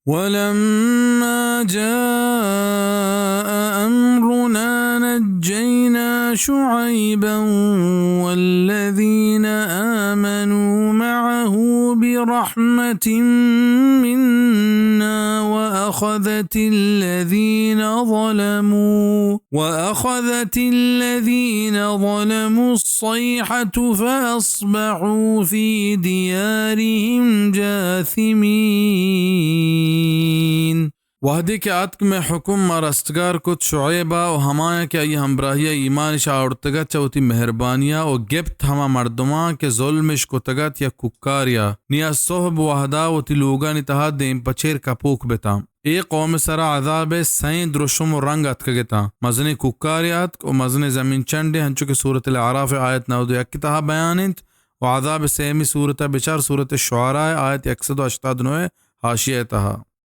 ولما جاء أمرنا نجينا شعيبا والذين آمنوا معه برحمة منا وأخذت الذين ظلموا، وأخذت الذين ظلموا الصيحة فأصبحوا في ديارهم جاثمين۔ وہدے کہ آتک مئے حکم، ما رستگار کت شعیبا و ہمایاں کہ آئی ہمبراہیا ایمان ایشاں آورتگ ات چہ وتی مہربانیا، و گپت ہما مردماں کہ ظلم اش کتگ ات یا کوکاریا، نیا سہب وہدا وتی لوگانی تہا دیم پہ چیر کپوک بتاں۔ اے قوم سرا عذابئے سئیں دروشم و رنگ اتکگ اتاں، مزنیں کوکارے اتک و مزنیں زمین چنڈے، ہنچو کہ سورت الاعرافئے آیت نود و یک تہا بیان انت، و عذابئے سیمی سورتا بچار، سورت شعراءئے آیت یک سد و ہشتاد و نوئے حاشیہ تہا۔